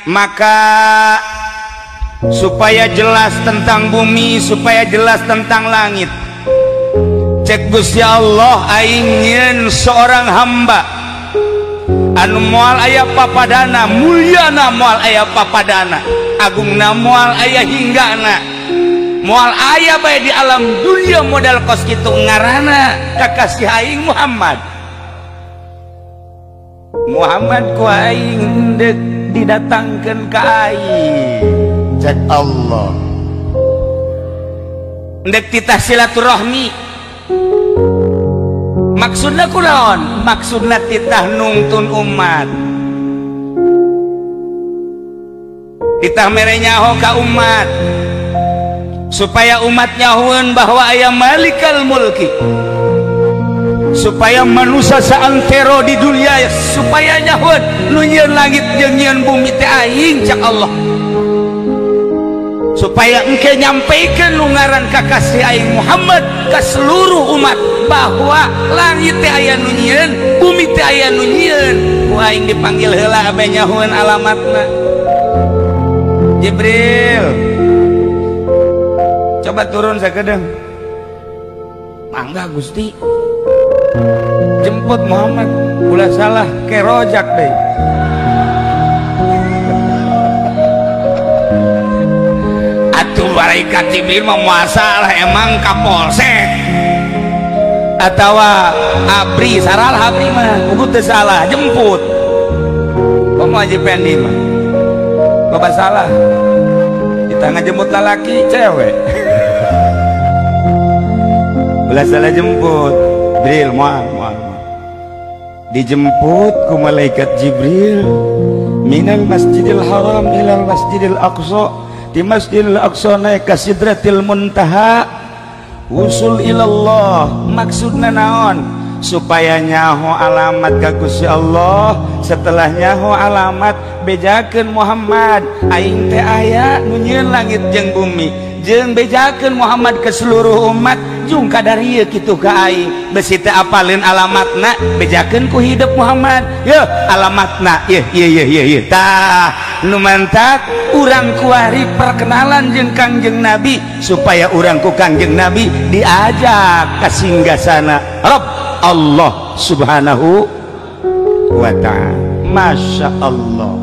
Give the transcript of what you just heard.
Maka supaya jelas tentang bumi, supaya jelas tentang langit, cek Gusti Allah aing nyieun seorang hamba anu moal aya papadana, mulyana moal aya papadana, agungna moal aya hinggana, moal aya bae di alam dunia modal kos kitu ngaranna kakasih aing Muhammad. Muhammad ku aing deuk didatangkeun ka aing, cek Allah. Ndek titah silaturahmi. Maksudna kunaon? Maksudna titah nungtun umat, titah mere nyaho ka umat supaya umat nyahoeun bahwa aya Malikal Mulki, supaya manusia saantero di dunia supaya nyahoeun nu nyieun langit jeung nyieun bumi teh aing, cak Allah. Supaya engke nyampaikan nu ngaran kakasih aing Muhammad ke seluruh umat bahwa langit teh aya nu nyieun, bumi teh aya nu nyieun. Ku aing dipanggil heula abe nyahoeun alamatna. Jibril, coba turun sakedeung. Mangga Gusti. Jemput Muhammad, ulah salah kerojak deui. Atuh malaikat Jibril mah moal salah, emang kapolsek atawa abri saral abri mah kudu teu salah jemput. Komo Haji Pendi mah loba salah, kita ngajemput lalaki cewek. Ulah salah jemput Jibril, moal moal. Dijemput ku malaikat Jibril minal Masjidil Haram ilal Masjidil Aqsa, di Masjidil Aqsa naik ka Sidratil Muntaha, usul ilallah. Maksudna naon? Supaya nyaho alamat ka Gusti Allah. Setelah nyaho alamat, bejakeun Muhammad aing teh aya nu nyieun langit jeung bumi, jeung bejakeun Muhammad ke seluruh umat jung kadarieu kitu ka aing. Besi teh apaleun alamatna, bejakeun ku hidup Muhammad. Yeuh alamatna, yeuh yeuh yeuh yeuh. Tah nu mantak urang kuari perkenalan jeung Kangjeng Nabi supaya urang ku Kangjeng Nabi diajak ka singgasana Rabb Allah Subhanahu wa ta'ala. Masya Allah.